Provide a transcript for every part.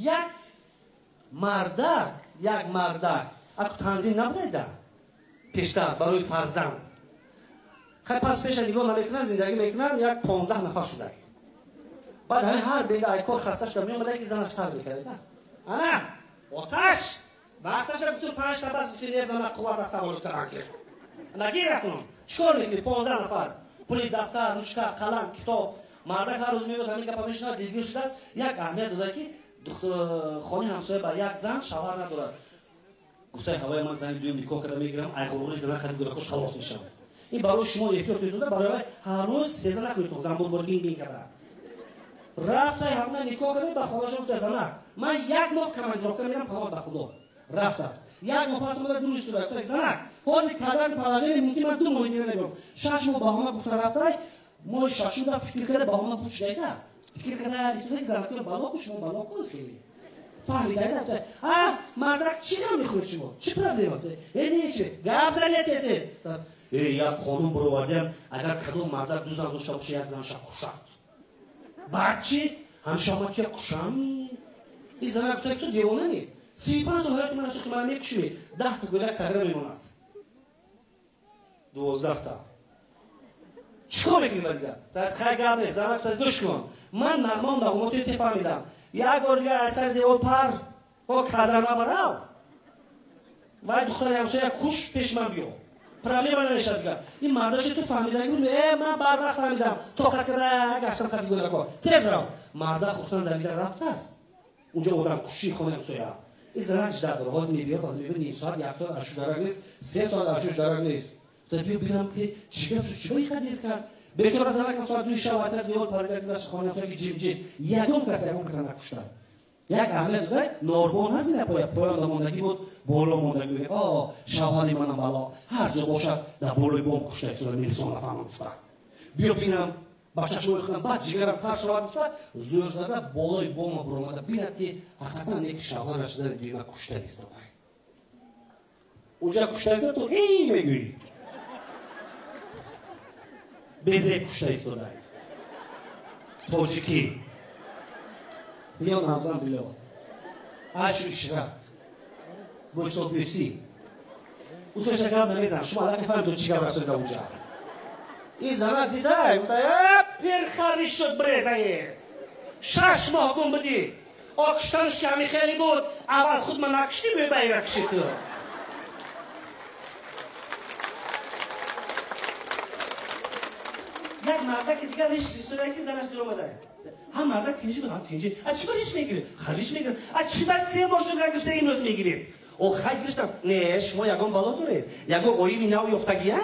Як мардак, як мардак, аку танзим набудайда пештар барои фарзанд. Хай пас пеша нигоҳ намекунанд, зиндагӣ мекунанд, як 15 нафар шуда. Баъд ҳамин ҳар бега ай кор хаста шуда меомада, ки занаш сар мекард. Ана, оташ! Вақташа гуфту 5 та бас гуфти не зана қувват аз таваллуд кардан ки. Нагир акнун. Чикор мекунӣ? 15 нафар. Пули дафтар, ручка, қалам, китоб. Мардак ҳар рӯз меояд, ҳамин гапа мешунавад, дилгир шудааст. Як аҳамият додад, ки хони ҳамсоя ба як зан шавҳар надорад. Гуфтаи ҳавои ман зани дуюм никоҳ карда мегирам, ай ғурури зана хади гӯдакош халос мешавам. Ин барои шумо эҳтиёт кунед, барои ҳар рӯз сеза накунед, занбур бин бин карда. Рафтай ҳамна никоҳ карда ба хонаша гуфта занак, ман як моҳ командировка мерам, паноҳ ба Худо. Рафтааст. Як моҳ пас омада ду рӯз шуда, гуфта занак, ҳозир казани положение мумкин ман 2 моҳи дига набиём. 6 моҳ баҳона гуфта рафтай, моҳи шашум фикр карда баҳона буд шудайда. Фикр карда истода занакҳо бало ку, шумо бало ку хеле. Фаҳмида, а мардак чӣ ғам мехӯред шумо? Чӣ проблема? Э не чӣ? Гап занед тез. Э як қонун баровардям, агар кадом мардак 2 зан дошта бошад, як занша кушад. Баъд чӣ? Ҳамша ма ки кушам? Ин занак гуфта ту девона нӣ? 35 сол ҳаёти ман сӯхти ман мекушӣ, 10 та гӯдак сагра мемонад. 12 та. Чикор мекунӣ ба дигар? Хай гап нест, занак гуфта гӯш кун. Ман нағмам нағмоти те фаҳмидам. Як бор дигар аз сари девор пар, о казарма барав. Вай духтари ҳамсоя куш, пеш ман биё. Проблема намешавад дигар. Ин мардаши ту фаҳмидаги буд, ман барвақт фаҳмидам. Тоқат карда гаштам қади гӯдако. Тез рав. Марда хурсанд давида рафтааст. Унҷо одам куши хонаи ҳамсоя. Ин занак ждат дорад. Ҳозир мебиёд, ҳозир мебиёд, ним соат, як соат ашу дарак нест, 3 соат ашу дарак нест. Та биё бинам ки чӣ гап шуд, чӣ ба қадир кард. Бечора занак соат 2 шаб аз девор парида гузашт хонаи ҳамсоя ки ҷим-ҷим. Ягон кас, ягон каса накушта. Як аҳамият додад, норбон ҳаст ина поя, поёнда мондагӣ буд, боло мондагӣ буд. О, шавҳари манам бало, ҳар ҷо бошад, дар болои бом кушта истода, милисон нафаҳмам гуфта. Биё бинам, ба чашмои худам баъд ҷигарам тар шавад гуфта, зӯр зада болои бома буромада бинад, ки ҳақиқатан яки шавҳараш зани дуюма кушта истода. Унҷа кушта истода, ту эй мегӯӣ. Безеб кушта истода. Тоҷикӣ. Ё навзан било. Айшу ишрат. Бӯйсобӯсӣ. Усоша гап намезанам. Шумо аллакай фаҳмидед чӣ гап рафтода унҷа. Ин занак дидай, гуфта, э, пирхариш шуд брезае. 6 моҳ гум будӣ. О куштанаш ки ҳамин хеле буд, аввал худ ман накуштӣ, мебаира куши ту. Як мардаки дигар риш гирифтода ки занаш дир омада. Ҳам мардак тинҷи буд, ҳам тинҷи. А чӣ кор риш мегиред? Ха риш мегирем. А чӣ баъд 3 бор шуд гирифта имрӯз мегиред? О хай гирифтам. Не, шумо ягон бало доред? Ягон оими нав ёфтагия?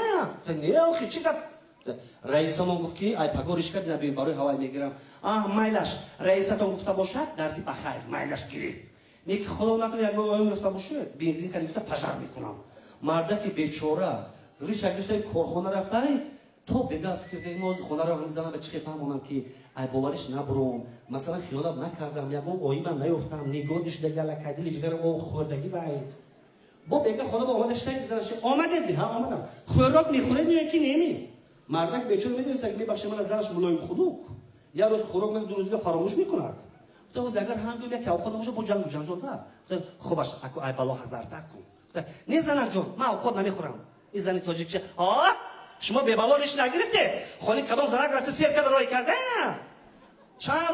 Не, охи чӣ гап? Раисамон гуфт ки ай паго риш кард, набием барои ҳавай мегирам. А майлаш, раисатон гуфта бошад, дарди ба хайр, майлаш гиред. Не ки худо накунад ягон оим ёфта бошад, бензин кард гирифта пожар мекунам. Мардаки бечора риша гирифта корхона рафтай, то бега фикр кардем, мо хонаро мезанам, ба чӣ фаҳмонам ки ай бовариш набуром, масалан хиёнат накардам, ягон оимам наёфтам, нигоҳ шуда аллакай дили ҷигарам об хӯрдагӣ вай. Бо бега хона ба омада шуда ки занаш омадед, ҳа омадам. Хӯрок мехӯред ё ки неми? Мардак бечора медонист, ки мебахшад ман аз занаш мулоим хунук. Як рӯз хӯрок мехӯрад, ду рӯз дига фаромӯш мекунад. Гуфта ҳозир агар ҳам гӯям як овқат набошад, бо ҷангу ҷанҷол на. Гуфта хубаш, аку ай бало ҳазарта кун. Гуфта не занак ҷон, ман овқат намехӯрам. Ин зани тоҷикча, а шумо бебало риш нагирифте? Хони кадом занак рафта сер карда рой карда? Чанд